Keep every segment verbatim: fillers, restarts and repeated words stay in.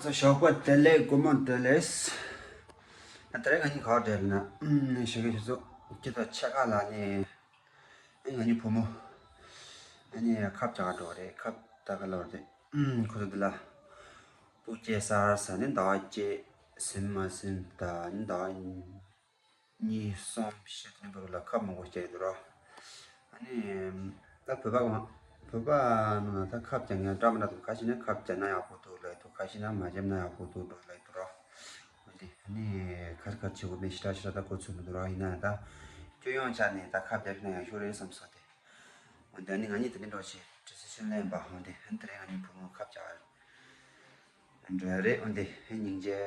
ཚོ་ཞོགས་པ་བདེ་ལེགས། good morning བདེ་ལེགས། ད་དེ་རིང་ང་གཉིས་ག་པར་བསྡད་ན། ཞོགས་ཀས་ཆུ་ཚོད་བཅུ་དང་ཕྱེད་ཀ་ལ་ནི་ང་གཉིས་བུ་མོ་ཨ་ནི་ཁབ་རྒྱག་འགྲོ་བ་རེད། ཁབ་ད་ག་ལོར་དེ་ཁོ་ཚོ་འདི་ལ་སྤུ་སྐྱེས་སར་ཟ་ནི་ཟླ་བ་གཅིག་ཟིན་མ་ཟིན་ད་ནི་ཟླ་བ་གཉིས་གསུམ་བཞི་དེ་འདྲ་བར་ལ་ཁབ་མང་པོ་རྒྱག་གི་འདུག་ར། ཨ་ནི་ད་བོད་པ་གང་བོད་པ་ནང་ལ་ད་ཁབ་རྒྱག་མཁན་འདྲ་མི་འདྲ་འདུག་ཁ་ཤས་ནི་ཁབ་རྒྱག་ན་ཡག་པོ་འདུག་ལབ་འདུག་ཁ་ཤས་ན་མ་བརྒྱབ་ན་ཡག་པོ་འདུག་འགྲོ་ལབ་འདུག་ར། འོན་ཏེ་ཨ་ནི་ཁ་ཁ་ཆེ་བོ་མི་ཞེ་དྲག་ཞེ་དྲག་ད་གོ་ཚོད་མི་འདུག་ར། ཡིན་ན་ཡང་ད་སྤྱོད་ཡོང་ཆ་ནས་ད་ཁབ་རྒྱག་ན་ཡག་ཤོས་རེད་བསམ་སོང་སྟེ། འོན་ཏེ་ཨ་ནི་ང་གཉིས་དེ་འདྲ་འགྲོ་ཆེ་དྲི་སི་ཤུན་ལེན་པ། འོན་ཏེ་ཨ་ནི་དེ་རིང་ང་གཉིས་བུ་མོ་ཁབ་རྒྱག་འགྲོ་ཡ་རེད། འོན་ཏེ་ཨ་ནི་སྙིང་རྗེ་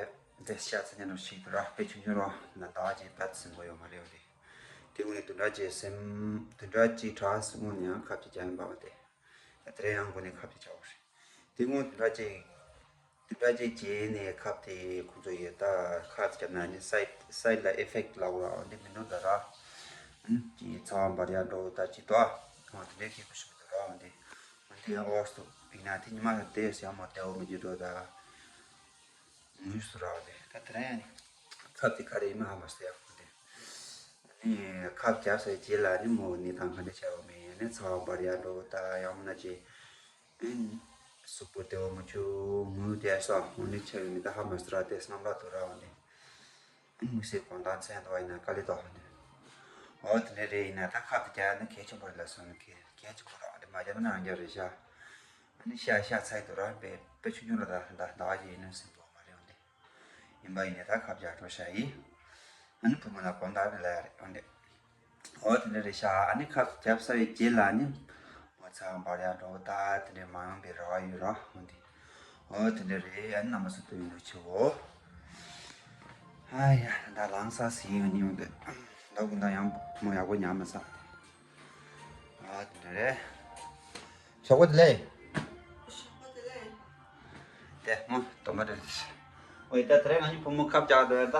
དེ་ཤ་ཚ་ཉན་རོགས་ཤིག་འདུག་ར། དཔེ་ཆུང་ཆུང་རོགས་ན་ཟླ་བ་གཅིག་ད་ཟིན་གོ་ཡོད་མ་རེད། འོན་ཏེ་དེ་དངོས་གནས་བདུན་ཕྲག་གཅིག་སེམས་བདུན་ཕྲག་གཅིག་གྲངས་སྔོན་ནས་ཡང་ཁབ་ཅིག་རྒྱག་ཡིན་པ། འོན་ཏེ་ད་དེ་རིང་ཡང་འགོ་ནས་ཁབ་ཅིག་རྒྱག་དགོས་རེད། དེ་སྔོན་བདུན་ཕྲག་གཅིག་བདུན་ཕྲག་གཅིག་རྗེས་ནས་ཁབ་དེ་ཁོང་ཚོ་ཡོད་ད་ཁ་ཅིག་ན་ནི་སའི་སའི་ལ་ཨི་ཕེག་ལབ་ར། འོན་ཏེ་མི་འགྲོ་ད་ར། ཨ་ནི་ཅིག་ཚ་བ་འབར་ཡ་འགྲོ་ད་ཅིག་ཏོ་ཨ་དེ་འདྲའི་སྐད་པོ་ཞིག་འདུག་ར། འོན་ཏེ་འོན་ཏེ་ཡང་ཨོ་སྟོ་པིག་ན་དེ་ཉི་མ་ལ་དེ་ཡང་མོ་དེ་འོ་མི་འཇུ་འགྲོ་ད། ངུས་སུ་རག་ལས་ད་དེ་རིང་ཁབ་དེ་ག་རེ་ཡིན་མིན་ཧ་མ་སོང་ཡ། འོན་ཏེ་ནི་ཁབ་རྒྱག་སའི་རྗེས་ལ་ནི་མོ་ནི་དང་ག་འདྲ་བྱ་བ་མེད། ཡང་ནི་ཚ་བ་འབར་ཡ་འགྲོ་ད་ཡང་མིན་ན་ཅི་ཨིན་གཟུགས་པོ་བདེ་བོ་མ་བྱུང་ངུས་བསྡད་སོང་། འོ་ནི་ཆ་ཡོད་མི་ད་ཧ་མ་སོང་ར། དེ་སྣང་ལ་དུ་ར། འོ་ནི་དམིགས་བསལ་དགོང་དག་མཚན་དུ་བ་ཡིན་ན་དཀའ་ལས་ཏོག་ཧ་ནི། འོ་དེ་འདྲ་རེད། ཡིན་ན་ད་ཁབ་དེ་རྒྱག་ན་གལ་ཆེན་པོ་རེད་ལ་སོང་ནི་གལ་གལ་ཆེན་པོ་ར། འདི་མ་རྒྱག་ན་རང་རྒྱག་རེད་ཤག་ཨ་ནི་ཤ་ཤ་ཚ་ཡི་དུ་ར་དཔེ་དཔེ་ཆུང་ཆུང་ར། ད་ད་ཟླ་བ་ཞིག་ཡིན་ན་ཟིན་པོ་མ་རེད། འོ་འདི་ཡིན་པ་ཡིན་ནས་ད་ཁབ་རྒྱག་འགྲོ་ཤག་ཡིན། ཨ་ནི་བུ་མོ་ལ་དགོང་དག་རེད་ལ་ཡ་རེད། འོ་འདི། འོ་དེ་འདྲ་རེད་ཤག་ཨ་ནི་ཁབ་རྒྱབ་ཚར་བའི་རྗེས་ལ་ནི་ངོ་ཚ་བ་འབར་ཡ་འགྲོ་ད་དེ་འདྲ་མ་ཡོང་པའི་རེ་བ་ཡོད་ར། འོ་འདི། འོ་དེ་འདྲ་རེད། ཨ་ནི་རྣམ་པ་ཚོ་ལྟོས་ཡིན་འགྲོ་ཆེ་བོ། ཨ་ཡ་ད་ལངས་ས་ཟིན་ཡོང་ནི་ཡོང་དེ། ད་དགོང་དག་ཡང་མོ་ཡག་པོ་ཉལ་མ་ས། ཨ་དེ་འདྲ་རེད། ཞོགས་པ་བདེ་ལེགས། ཞོགས་པ་བདེ་ལེགས། དེ་མོ་དོ་མ་རེད། ཨོ་ཡ་ད་དེ་རིང་ང་གཉིས་བུ་མོ་ཁབ་རྒྱག་འགྲོ་ཡ་ད།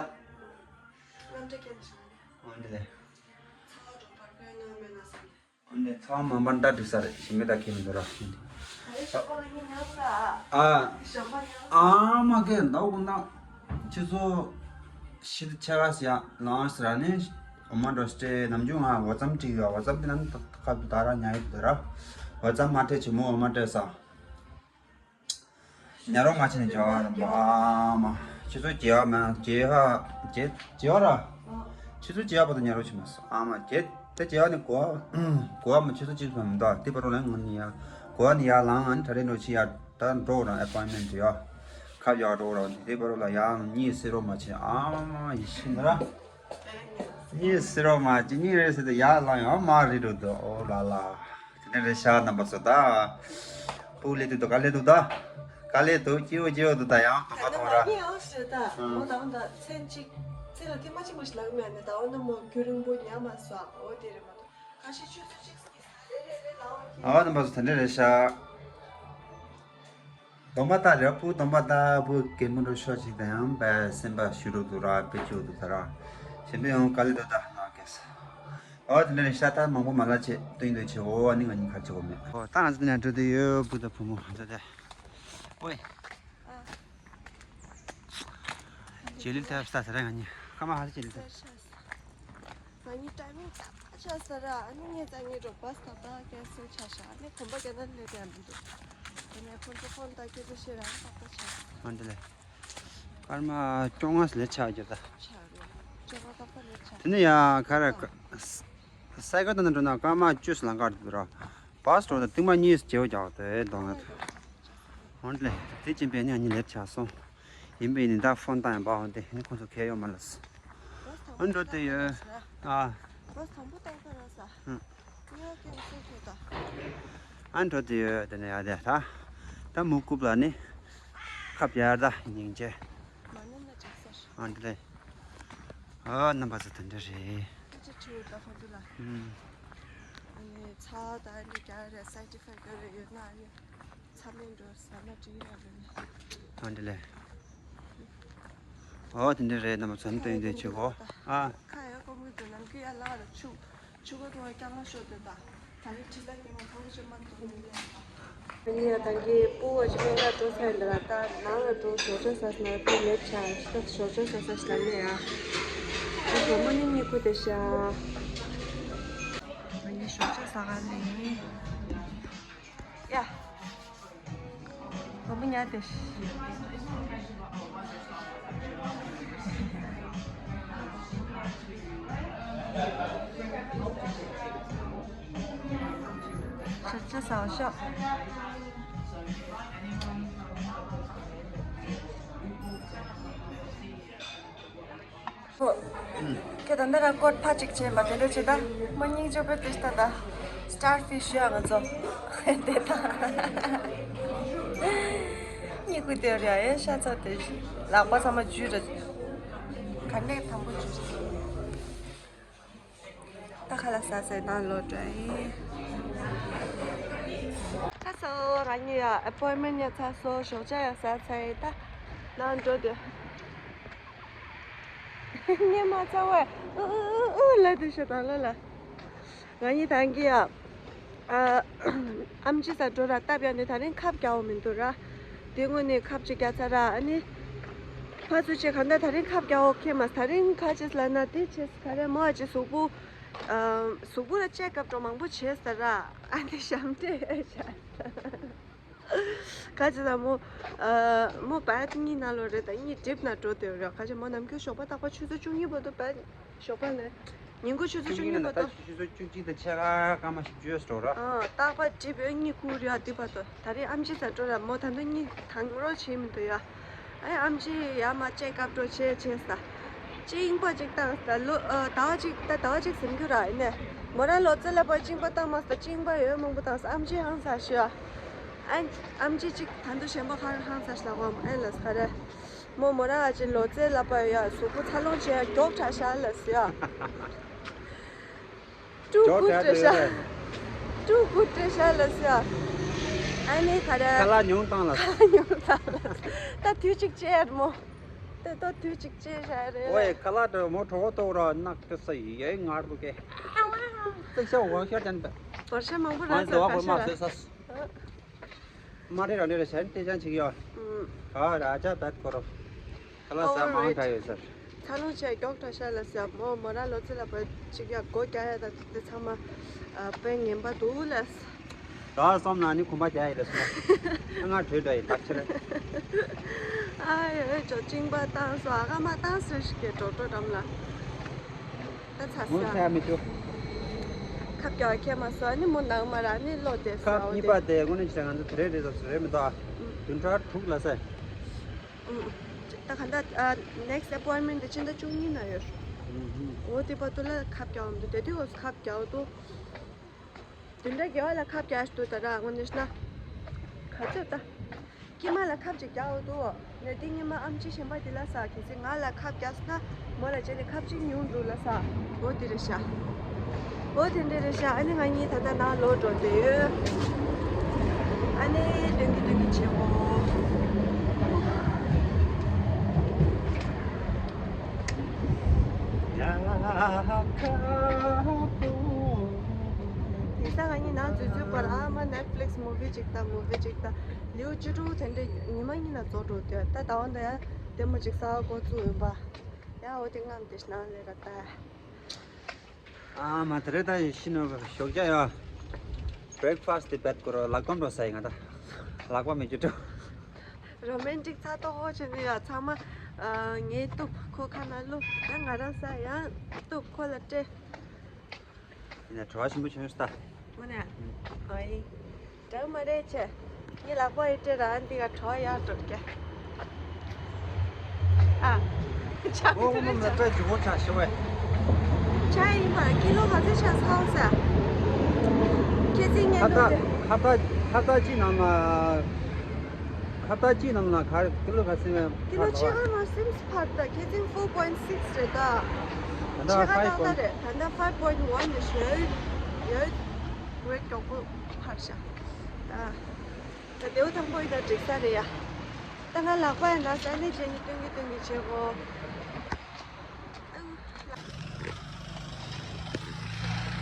རྣམ་འདྲེན་སྐྱེལ་ཞིག་ཨོ་འདི་ལེ། ཚ་བ་འགྲོ་བར་དགོས་ན་མེད་ན་ཟེར། ཨོ་འདི་ཚ་བ་མ་འབར་ད་འགྲིག་ས་རེད། ཞི་མི་ད་ཁྱེད་མི་འདུག་ར། ཨ་ཞོགས་པ་ལ་ངས་ཉལ་ས། ཨ། ཞོགས་པ་ཉལ་ས། ཨ་མ་ཀེ་ཟླ་བ་དགུ་ནང་ཆུ་ཚོད་བཞི་དང་ཕྱེད་ཀ་ཟེར་ཡ་ལངས་ཟེར་ར་ནི། འོ་མ་འགྲོ་སྟེ་ནམ་རྒྱུན་ང་ཝ་ཙམ་བྲིས་ཡོད། ཝ་ཙམ་དེ་ནང་ཁ་བརྡ་ར་ཉལ་ཡོད་དེ་ར། ཝ་ཙམ་མ་སྤྲད་ཆེ་མོ་འོ་མ་སྤྲད་ས། ཉལ་རོགས་མ་བྱས་ནས་བྱ་བ་ར་མ་མ། ཆུ་ཚོད་བརྒྱད་པ་མ་བརྒྱད་ཧ་བརྒྱད་བརྒྱད་པ་ར། ཆུ་ཚོད་བརྒྱད་པ་བར་དུ་ཉལ་རོགས་བྱེད་མ་སོང་ཨ་མ། བརྒྱད་དེ་བརྒྱད་པ་ནི་གོ་བ་གོ་བ་མ་ཆུ་ཚོད་གཅིག་ཙམ་མི་འདུག་དེ་བར་རོ་ལ་ང་ནི་ཡ་གོ་བ་ནི་ཡར་ལངས། ཨ་ནི་ད་རེས་འགྲོ་ཆི་ཡ་ད་འགྲོ་རང་ཨེ་པོའིན་མེན་ཊི་ཡ་ཁབ་ཡག་འགྲོ་རང་དེ་བར་རོ་ལ་ཡང་གཉིད་སད་རོགས་མ་བྱེད་ཨ་མ་ཡིད་ཤི་ན་ར། གཉིད་སད་རོགས་མ་བྱེད། གཉིད་རེད་ཟེར་དུས་ཡར་ལངས་ཡང་མར་རེད་འགྲོ་འདུག་ཨོ་ལ་ལ། དེ་ནས་རེད་ཤག་རྣམ་པ་ཚོ་ད། སྤུ་ལས་འདུག་དཀའ་ལས་འདུག་ད། དཀའ་ལས་འདུག་སྐྱིད་པོ་སྐྱིད་པོ་འདུག་ད་ཡང་དུ་མ་ད་ཐོང་ར། ངས་ཨང་ཞེ་ད། ཨང་། ཨོ་ད་ཨོ་ད་མཚན་གཅིག་མཚན་ལ་ཐེངས་མ་གཅིག་མ་ཞིག་ལབ་གི་མེད་ནས་ད་ཨོ་ན་མོ་རྒྱུན་རིང་པོ་ཉལ་མ་སོང་། ཨོ་དེ་རེད་མ་གཏོགས་ཁ་ཤས་ཆུ་ཚོད་གཅིག་གཉིས་རེ་རེ་ལ་ཨོ་ཨ་རྣམ་པ་ཚོ་དེ་འདྲ་རེད་ཤག་སྡོམ་པ་ད་རེད། སྤུ་སྡོམ་པ་ད་སྤུ་གད་མོ་འགྲོ་ཤོག་ཅིག་དང་ཡང་བས་སེམས་པ་ཞུ་རུ་འདུག་ར་དཔེ་ཆུ་འདུག་ད་ར། གཞན་པའི་ཡང་དཀའ་ལས་འདུག་ད་ནག་གེ་ས། ཨོ་དེ་འདྲ་རེད་ཤག་ད་མང་པོ་མ་ལ་ཆེ་སྟོན་འདོད་ཆེ་འོ་ཨ་ནི་ང་གཉིས་ཁ་ཆེ་བོ་མེད། ཨོ་ད་ང་ཚོ་ནས་འགྲོ་དུས་ཡོད་སྤུ་དང་བུ་མོ་ང་ཚོ་དེ། ཨོའི། ཨ། རྗེས་ལུས་ཐེབས་ས་ཟེར་ར་ང་གཉིས་སྐར་མ་ཧ་ལས་རྗེས་ལུས་ཐེབས། ང་གཉིས་ཊའི་མིང་ཏག་ཏག་ཆགས་ས་ར། ཨ་ནི་ངས་ད་ངའི་རོགས་པ་ཏག་ཏག་ཀན་སེལ་ཆགས་ཤག་ཨ་ནི་གོམ་པ་རྒྱག་ན་སླེབས་ཡ་མི་འདུག་དེ་ནས་ཁོང་ཚོ་ཕོན་ཏག་ཏག་སྐད་ཆ་བཤད་ར་ཏག་ཏག་ཆགས་སོང་། ཨ་འདི་ལས། སྐར་མ་བཅོ་ལྔ་ལས་ཆགས་རྒྱུ་ད། ཆགས་རེད། བཅོ་ལྔ་ཏག་ཏག་ལས་ཆགས། དེ་ནས་ཡ་ག་རེ་ས་ཡིག་ལ་འགྲོ་ན་སྐར་མ་བཅུ་ཙམ་ལ་འགག་འདུག་ར། བྷ་སི་འགྲོ་ན་སྟོང་པ་གཉིས་སུ་བརྗེ་བོ་རྒྱག་དེ་གདོང་ལ། འོན་ཏེ་དེ་ཕྱིན་པས་ནི་ཨ་ནི་ལེབ་ཆགས་སོང་། ཡིན་པས་ནི་ད་ཕོན་བཏང་ཡང་བ་འོན་ཏེ་ནི་ཁོང་ཚོ་གལ་ཡོད་མ་ལ་སི། ཨ་འགྲོ་དེ་ཡོད། ཨ། ཨ་འགྲོ་དེ་ཡོད་དེ་ནས་ཡ་དེ་ད། ད་མུ་ཀུབ་ལ་ནི་ཁབ་ཡར་ད་སྙིང་རྗེ། ཨ་འདི་ལས། ཨ་རྣམ་པ་ཚོ་དེ་འདྲ་རེད། ཨུམ། ཨ་ནི་ཚྭ་དང་ཨ་ནི་རྒྱ་རེད་སའི་ཌི་ཨི་ཕེག་ཊི་རེད་ཡོད་ན་ཨ་ནི་ཚྭ་མེད་འགྲོ་ཟ་མ་འགྲིག་ཡ་རེད། ཨ་འདི་ལས། ཨོ་དེ་འདྲ་རེད་རྣམ་པ་ཚོ་ནི་སྟོན་དེ་བྱེད་གོ་ཨ། ཁ་ཡ་ཀོ་མི་འདུག་ནམ་རྒྱུན་ཡ་ལ་ར་ཆུ་ཆུ་གོ་དུ་བ་རྐྱང་ལ་ཤོར་དེ་ད་ད་རེ་ཁྲི་ལ་ཉི་མ་ཁ་བོ་ཆུ་མ་འདུག་ནི་ལས། ངས་ད་གིན་སྤོ་བོ་ཅིག་སློབ་གྲྭ་འགྲོ་ཚར་ཡིན་ད་ལ། ད་ནང་ལ་འགྲོ་ཞོགས་ཇ་ཟ་ས་ན་དེ་ལེབ་བྱ་ཞིག་ད། ཞོགས་ཇ་ཟ་ས་ཞིག་ལ་ནས་ཡ། ད་ཞོགས་མ་ནི་གཉིད་ཁུག་བསྡད་ཤག་ང་གཉིས་ཞོགས་ཇ་ཟ་ག་ནས་ཡིན། ཡ། ལོ་མོ་ཉལ་བསྡད་ཤག་ཞོགས་ཇ་ཟ་བ་ཤོག་ཁྱོད་ད་ལྟ་ར་ཀོད་ཕ་གཅིག་བྱས་པ་དེ་འདྲ་བྱེད་ད། མ་སྙིང་རྗེ་པོ་དེ་ལྟ་ད། སི་ཊར་ཕི་ཤི་ཡ་ང་ཚོ་དེ་ད། གཉིད་ཁུག་བསྡད་རེད་ཡ། ཤ་ཚ་དེ་ལག་པ་ཚང་མ་འཇུས་རེད། ག་ནས་དམ་པོ་འཇུས་རེད། ད་ཁ་ལག་ཟ་ཚར་ནང་ལོག་འགྲོ་ཡིན། ཁ་སང་ང་གཉིས་ཡ་ཨེ་པོའིན་མེན་ཊི་ཡ་ཚར་སོང་། ཞོགས་ཇ་ཡ་ཟ་ཚར་ཡིན། ད་ནང་འགྲོ་དུས། སྙེ་མ་ཚ་བས་ཨུ་ཨུ་ཨུ་ལབ་དུས་ཤོད་དང་ལོ་ལ། ང་གཉིས་ད་གིན་ཡ། ཨ། ཨམ་ཆི་ས་འགྲོ་ར་སྟབས་ཡག་ནས་ད་རིང་ཁབ་རྒྱག་འོ་མི་འདུག་ར། དེ་སྔོན་ནས་ཁབ་ཅིག་རྒྱག་ཚར་ར། ཨ་ནི། ཕར་ཚུར་བྱས་གང་ལྟར་ད་རིང་ཁབ་རྒྱག་འོ་ཁེལ་མ། ད་རིང་ཁ་ཅིག་ལབ་ན་དེ་བྱས་ག་རེ་མོ་ཨ་ཅེ་གཟུགས་པོ། ཨ། གཟུགས་པོ་ལ་ཅེག་ཨབ་འགྲོ་མང་པོ་བྱས་ས་ར། ཨ་ནི་ཞབས་འདྲེན་བྱས། ཁ་ཅིག་ལ་མོ། ཨ། མོ་བད་གཉིས་ནང་ལོགས་རེད་ད། གཉིད་སྒྲིབ་ན་འགྲོ་དེ་ར། ཁ་ཅིག་མོ་ནམ་རྒྱུན་ཞོགས་པ་རྟག་པར་ཆུ་ཚོད་བཅུ་གཉིས་བར་དུ་བད། ཞོགས་པ་ནས། ཉིན་གུང་ཆུ་ཚོད་བཅུ་གཉིས་ནས་ད་ཆུ་ཚོད་བཅུ་གཅིག་དང་ཕྱེད་ཀ་སྐར་མ་བཞི་བཅུ་ཡོད་འགྲོ་ར། ཨ། རྟག་པར་སྒྲིབ་ཡོད་གཉིད་ཁུག་རེད་ཡ། དེ་བར་དུ་ད་རེས་ཨམ་ཆི་ས་འགྲོ་ར། མོ་ད་དུང་གཉིད་དང་རོ་བྱེད་མི་འདུག་ཡ། ཨ་ནི་ཨམ་ཆི་ཡ་མ་ཅེག་ཨབ་འགྲོ་བྱས་བྱས་ས། གཅིན་པ་ཅིག་བཏང་ས་ལོ། ཨ། ཟླ་བ་གཅིག་ད་ཟླ་བ་གཅིག་ཟིན་རྒྱུ་ར། ཡིན་ནས་མོ་རང་ལོ་ཙཱ་ལ་པ་གཅིན་པ་བཏང་མ་ས། གཅིན་པ་ཡོད་མང་པོ་བཏང་ས། ཨམ་ཆི་ཧང་ས་ཤི་ཡ། ཨ་ནི་ཨམ་ཆི་གཅིག་ད་དུང་གཞན་པ་ཧང་ཧང་ས་ཤི་ལ་གོ་ཨ་ནི་ལ་ས་ག་རེ། མོ་མོ་རང་ཨ་ཅེ་ལོ་ཙཱ་ལ་པ་ཡ་གཟུགས་པོ་འཚར་ལོངས་བྱེད་ཡ་མགྱོགས་དྲགས་ཤག་ལབ་ཟེར་ཡ། ཀྲུ་མགྱོགས་གུ་དྲགས་བྲེ་ཤག་འདུག་ཡ། ཀྲུ་གུ་བྲེ་ཤག་ལབ་ཟེར་ཡ། ཨ་ནི་ག་རེ། ཁ་ལག་ཉུང་བཏང་ལ། ཁ་ལག་ཉུང་བཏང་ལ། ད་དུས་གཅིག་བྱས་ཡ་མོ། ད་ད་དུས་གཅིག་བྱས་ཤག་རེད། ཨོའི་ཁ་ལག་དྲ་མོ་གྲོགས་ཏོག་ར་ནག་ཏི་ས་ཡི་ཡའི་ངར་དུ་ཀེ། ཙིག་ཤ་འོང་ཤ་ཅན་པ། བར་ཤ་མང་པོ་ར་ང་ཟ་ཟ་བ་ཁ་ཤ་མ་ར། ཟོས་ས། མ་རེད་ར་རེད་ར་ཞན་ཏེ་ཅན་ཅིག་ཡོད། ཨུམ། ག་ར་ཅ་བད་ཀོ་རོ། ཁ་ལག་ཟ་མང་དྲགས་ཡོད་ཟེར། འཚར་ལོངས་བྱས་མགྱོགས་དྲགས་ཤག་ལབ་ཟེར། མོ་མོ་རང་ལོ་ཙཱ་ལ་པ་ཅིག་ཡ་སྒོ་རྒྱག་ཡ་དང་དེ་ཚང་མ་ཨ་དཔེ་ངན་པ་འདུག་ལབ། ཟླ་བ་གསུམ་ནང་ནི་གོམ་པ་རྒྱག་ཡི་ལབ་སོང་། ང་གྲོས་འདྲ་ཡི་ལག་ཁྱེར། ཨ་ཡོ་ཅོ་གཅིན་པ་བཏང་སོ། ཨ་ཁ་མ་བཏང་ཟེར་ཞིག་གི་འགྲོ་འགྲོ་འགྲམ་ལ། ད་ཚ་ས། ངོ་ཚ་མི་ཅོ། ཁབ་རྒྱག་ཁྱེར་མ་སོང་། ཨ་ནི་མོ་ནང་མ་ར་ནི་ལོ་དེ་ཁབ་ས་འོ་གཉིས་དེ། པ་དེ་དངོས་གནས་བྱས་ན་ང་ཚོ་དེ་རེད་རེད་ཟེར་རེད་མི་འདུག་ཨ། ཨུམ། བདུན་ཕྲག་དྲུག་ལ་ཟེར། ཨུམ། ད་ག་འདྲ་ཨ་next appointment དེ་ཕྱི་ཟླ་བཅུ་གཉིས་ན་ཡོད། ཨུམ་ཧུམ། འོ་དེ་བར་དུ་ལ་ཁབ་རྒྱག་འོང་འདུག་དེ་དུས་འོ་ཁབ་རྒྱག་འདུག་བདུན་ཕྲག་བརྒྱད་པ་ལ་ཁབ་རྒྱག་འདུག་ད་ར་དངོས་གནས་ན། ག་ཚོད་ད། དཀྱིལ་མ་ལ་ཁབ་ཅིག་རྒྱག་འོ་འདུག་ངས་འདི་ཉི་མ་ཨམ་ཆི་གཞན་པ་འདི་ལ་ཟ། གལ་སྲིད་ང་ལ་ཁབ་རྒྱག་སོང་ན་མོ་ལ་བྱས་ནས་ཁབ་ཅིག་ཉུང་འདུག་ལ་ཟ། འོ་དེ་རེད་ཤག་འོ་དེ་འདྲ་རེད་ཤག་ཨ་ནི་ང་གཉིས་ད་ལྟ་ནང་ལོག་འགྲོ་བསྡད་ཡོད། ཨ་ནི་སྟོན་གྱི་སྟོན་གྱི་བྱེད་འོ། དེང་སང་ང་གཉིས་ནང་འཛུལ་འཛུལ་བར་ཨ་མ་Netflix movie ཅིག་ལྟ། movie ཅིག་ལྟ། ལེའུ་བཅུ་དྲུག་དེ་འདྲ་ཉི་མ་གཉིས་ན་རྫོགས་འགྲོ་དུས་ད་ཟླ་བ་འདི་ཡང་ལྟད་མོ་ཅིག་གསར་པ་འགོ་བཙུགས་ཡིན་པ། ཡང་འོ་དེ་རྔམ་དེ་ནང་ལས་ཀ་ལྟ། ཨ་མ་དེ་རེད་ད་ཡིན་ཤི་ནོ་ཞོགས་ཇ་ཡ། Breakfast དེ་བེད་ཀོ་རོ་ལག་པ་འགྲོ་ས་ཡིན་ང་ད། ལག་པ་མི་འཇུ་འགྲོ། Romantic ཚ་ཏོག་ཧོ་བྱས་ནས་ཡ་ཚང་མ་ངའི་གཏུབ་ཁོ་ཁ་ན་བླུག་ཡང་ང་རང་ས་ཡང་གཏུབ་ཁོ་ལ་སྤྲད། ཡིན་ན་བྲོ་བ་ཞིམ་པོ་བྱུང་ཡོད་ས། དངོས་གནས། ཨོ་ཡིན། འདྲ་མ་རེད་ཆེ། ངའི་ལག་པ་ཡི་སྤྲད་ར་འདི་ག་བྲོ་བ་ཡག་འགྲོ་རྒྱ། ཨ། ཆག་ཨོ་ངོ་མ་མེད་པའི་འཇུ་བོ་ཆག་ཤི་བས། ཆ་ཡིན་པར་ཀི་ལོ་ག་ཚོད་ཆག་ཚ་བ་ས། ཁྱེད་ཚིག་ཉན་ཁ་ཏ་འདུག་དེ། ཁ་ཏ་ཁ་ཏ་ཅི་ནང་ལ། ཁ་ཏ་ཅི་ནང་ལ་ག་ཀི་ལོ་ག་ཚོད་མེད། ཀི་ལོ་ཕྱེད་ཀ་མ་སིམས་ཕར་ད་ཁྱེད་ཚིག་four point six རེད་ད། ད་ཕྱེད་ཀ་ཏག་ཏག་རེད། ད་ད་five point one ནས་ཞོལ་ཡོད། ཝེཊ་མགྱོགས་པོ་འཕར་ཤག་ད་ད་ལེའུ་དང་པོ་ཡི་ད་འགྲིག་ས་རེད་ཡ། ད་ང་ལག་པ་ཡང་ན་ས་ནས་བྱས་ནས་སྟོན་གྱི་སྟོན་གྱི་བྱེད་གོ།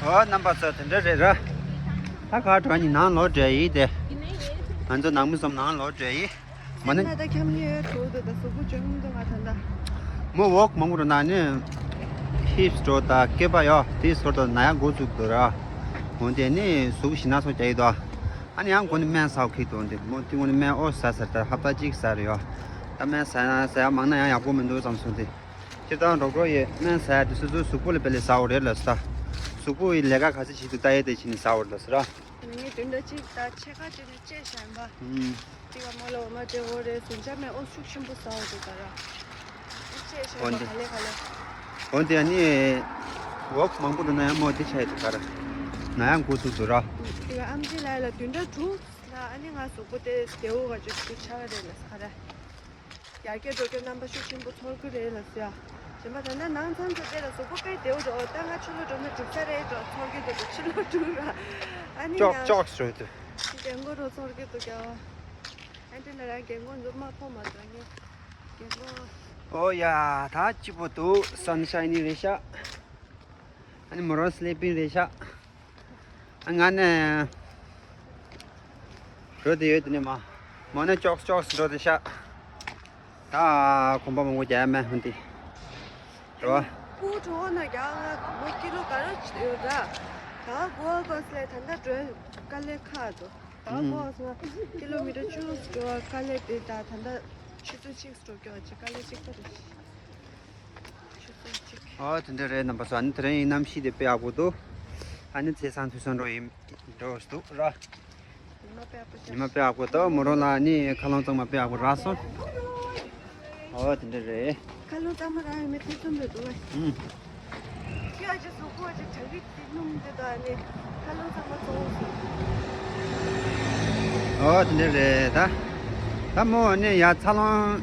ཨོ་རྣམ་པ་ཚོ་དེ་འདྲ་རེད་ར། ད་ག་གྲོ་ནི་ནང་ལོག་འདྲ་ཡིན་ཏེ། ང་ཚོ་ནང་མི་གསུམ་ནང་ལོག་འགྲོ་ཡི། མ་ན་ད་ཁྱམས་ལ་ཡོད་འགྲོ་འདུག་ད་གཟུགས་པོ་ཅུང་འདུག་ང་ད་ལྟ། མོ་ཝོག་མང་པོ་འགྲོ་ན་ནི་ཧིབ་སི་འགྲོ་ད་སྐེད་པ་ཡོད་དེ་སོར་དུ་ན་ཡག་འགོ་བཙུགས་འདུག་ར། འོན་ཏེ་ནི་གཟུགས་ཞིམ་ན་སོ་རྒྱག་ཡི་དོ། ཨ་ནི་ཡང་འགོ་ནི་སྨན་ཟ་བ་ཁིག་འདུག་འདི་མོ་དེ་འགོ་ནི་སྨན་ཨོ་ཟ་ཟེར་ད་ཧབ་ཏ་གཅིག་ཟ་རེ་ཡོད། ད་སྨན་ཟ་ན་ཟ་ཡག་མང་ན་ཡང་ཡག་པོ་མི་འདུག་བསམ་སོང་སྟེ། སྤྱིར་བཏང་རོགས་རོགས་ཡས་སྨན་ཟ་ཡག་དེ་སོ་སོའི་གཟུགས་པོ་ལ་དཔེ་ལས་ཟ་འོ་རེད་ལ་ཟ། གཟུགས་པོ་ཡི་ལས་ཀ་ག་ཚོད་བྱེད་འདུག་ལྟ་ཡས་དེ་བྱས་ནས་ཟ་འོ་རེད་ལ་ཟ་ར། ངས་དུས་འདྲ་གཅིག་དང་ཕྱེད་ཀ་གཅིག་ནས་བཅད་བཞག་ཡིན་པ། ཨུམ། དེ་ག་མོ་ལ་འོ་མ་སྤྲད་འོ་རེད་ཟུང་ཆ་མེད་ཨོ་ཤུགས་ཆེན་པོ་ཟ་འོ་འདུག་ད་ར། བཅད་བཞག་ཡིན་པ་ག་ལེ་ག་ལེ། འོན་ཏེ་ཨ་ནི་ཝོག་མང་པོ་འགྲོ་ན་ཡང་མོ་དེ་ཆ་ཡི་འདུག་ག་ར། ན་ཡང་འགོ་ཚུགས་འདུག་ར། དེ་ག་ཨམ་ཆི་ལ་ཡ་ལ་དུས་འདྲ་དྲུག་ལ་ཨ་ནི་ང་གཟུགས་པོ་དེ་བདེ་བོ་ག་ཅིག་ཆགས་རེད་ལ་ཟ་ར། ཡར་རྒྱས་འགྲོ་རྒྱུ་རྣམ་པ་ཤུགས་ཆེན་པོ་ཚོར་གི་རེད་ལ་ཟེར། རྗེས་མ་ད་ལྟ་ནང་ཚང་ཚོ་དེ་ལ་གཟུགས་པོ་དཔེ་བདེ་བོ་འགྲོ་ད་ང་ཕྱི་ལོགས་འགྲོ་ན་འགྲིག་ས་རེད་འགྲོ་ཚོར་གི་འདུག་ཕྱི་ལོགས་འགྲོ་ར། ཨ་ནི་ཅོག་ཡང་ཅོག་ཟེར་འདུག་རྒན་གོག་རོ་ཚོར་གི་འདུག་ཀྱང་། ཨ་འདི་ལ་རང་རྒན་གོག་འཛུམ་མ་ཕོག་མ་འདུག་ངས་རྒན་གོག་ཨོ་ཡ་ད་སྐྱིད་པོ་འདུག་སན་ཤའི་ནི་རེད་ཤག་ཨ་ནི་མོ་རང་སི་ལི་པིང་རེད་ཤག་ང་ནས་འགྲོ་དེ་ཡོད་དེ་ནས་མ། མ་ནས་ཅོག་ཅོག་འགྲོ་དེ་ཤག་ད་གོམ་པ་མང་པོ་རྒྱག་ཡ་མེད་ཧོན་དེ། འགྲོ་བ། ཁུ་ཁྲོ་ན་རྒྱག་ང་མོ་ཀི་ལོ་ག་རོ་ཡོད་ར། ད་གོ་གོ་སི་ལས་ད་ལྟ་འགྲོ་དཀའ་ལས་ཁག་འདུག་ད་གོ་སོང་ཀི་ལོ་མི་ཊར་བཅུ་འགྲོ་དཀའ་ལས་དེ་ད་ད་ལྟ་ཆུ་ཚོད་གཅིག་འགྲོ་རྒྱུ་ཅིག་དཀའ་ལས་གཅིག་པ་རེད། ཨོ་དེ་འདྲ་རེད་རྣམ་པ་ཚོ། ཨ་ནི་དེ་རིང་གནམ་གཤིས་དེ་དཔེ་ཡག་པོ་འདུག་ཨ་ནི་ཚེས་བཟང་ཐུགས་བཟང་འགྲོ་ཡིན་འགྲོ་འདུག་ར། ཉི་མ་དཔེ་ཡག་པོ་ཤར། ཉི་མ་དཔེ་ཡག་པོ་འདུག་མོ་རང་ལ་ཨ་ནི་མཁའ་རླུང་གཙང་མ་དཔེ་ཡག་པོ་རག་སོང་། ཨོ་དེ་འདྲ་རེད། མཁའ་རླུང་གཙང་མ་རག་ཡོད་མེད་ཐེ་ཚོམ་རེད་འདུག་ཨ། ཨུམ། ཁྱོད་ཨ་ཅེ་གཟུགས་པོ་ཨ་ཅེ་གྲ་སྒྲིག་དེ་སྣུམ་དེ་དང་ཨ་ནི་མཁའ་རླུང་གཙང་མ་གཙོ་བོ་ཟེར། ཨོ་དེ་འདྲ་རེད་ད། ད་མོ་ཨ་ནི་ཡ་འཚར་ལོངས།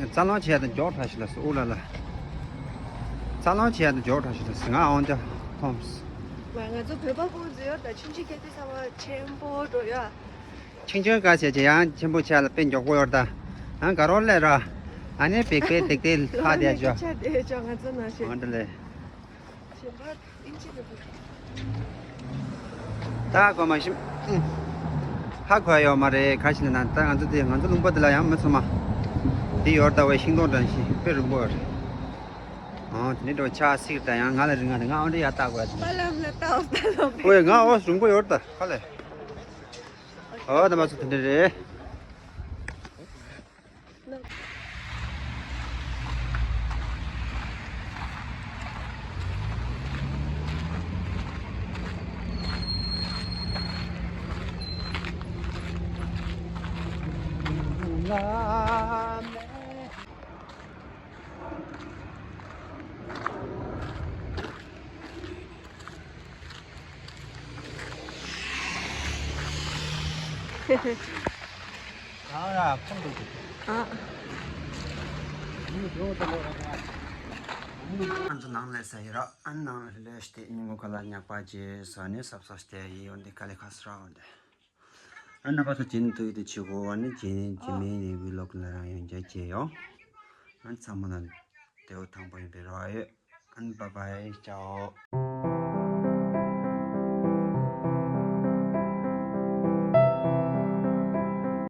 རྩ་ལོང་བྱས་དང་མགྱོགས་དྲགས་ཤིག་ལ་སོ་ཨུ་ལ་ལ། རྩ་ལོང་བྱས་དང་མགྱོགས་དྲགས་ཤིག་ལ་སོ་ང་འོང་དེ་ཐོམ་སི། ང་ང་ཚོ་བོད་པ་ཀུན་ཚོ་ཡོད་ད་ཆུང་ཆུང་སྐད་དེ་ཚ་བ་ཆེན་པོ་འགྲོ་ཡ། ཆུང་ཆུང་ག་བྱས་ཀྱི་ཡང་ཆེན་པོ་ཆགས་ལ་དཔེ་མགྱོགས་པོ་ཡོད་ད། ཡང་དགའ་རོགས་ལས་ར། ཨ་ནི་བེག་པེ་དེག་དེ་ལྷག་དེ་ཆོ། ཆ་དེ་ཆོ་ང་ཚོ་ནང་བཞིན། འོང་དེ་ལས། ད་གོ་མ་ཤིམ། ཧ་གོ་ཡོད་མ་རེད་ག་ཞིག་ན་ད་ང་ཚོ་དེ་ང་ཚོ་ལུང་པ་དེ་ལ་ཡང་མི་ཚང་མ། དེ་ཡོར་ད་བའི་ཤིང་སྡོང་འདྲ་ཞིག་དཔེ་རིང་པོ་ཡོད་རེད། ཨང་དེ་ནས་འགྲོ་ཆ་སིག་ད་ཡང་ང་ལ་རིང་ང་རེད་ང་འོན་ཏེ་ཡ་ལྟ་དགོས་ཡ་དེ། པ་ལམ་ལ་ལྟ་འོ་ལྟ་ལོ། ཨོའི་ང་འོ་རིང་པོ་ཡོར་ད་ཧ་ལས། ཨོ་ད་མ་ཚོ་དེ་འདྲ་རེད། ཨ། ང་ཚོ་ནང་ལ་ས་ཡི་ར་ཨ་ནང་ལ་ལས་ཏེ་ཉིན་གུང་ཁ་ལ་ཉག་པ་རྗེས་ས་ནས་སབ་སབ་སྟེ་ཡི་ཡོང་དེ་དཀའ་ལས་ཁག་སི་ར་འོང་དེ། ཨ་ནི་པ་ཚོ་ཇིན་ཐུ་ཡི་དེ་ཆི་གོ་ཨ་ནི་ཇིན་ཇི་མེ་ནི་བི་ལོག་ལ་རང་ཡོང་རྒྱ་ཆེ་ཡོ། ཨ་ནི་ཚང་མ་ལ་དེའོ་དང་པོ་ཡིན་པའི་རོ་ཨ་ཡོད། ཨ་ནི་བ་བའི་ཅའོ།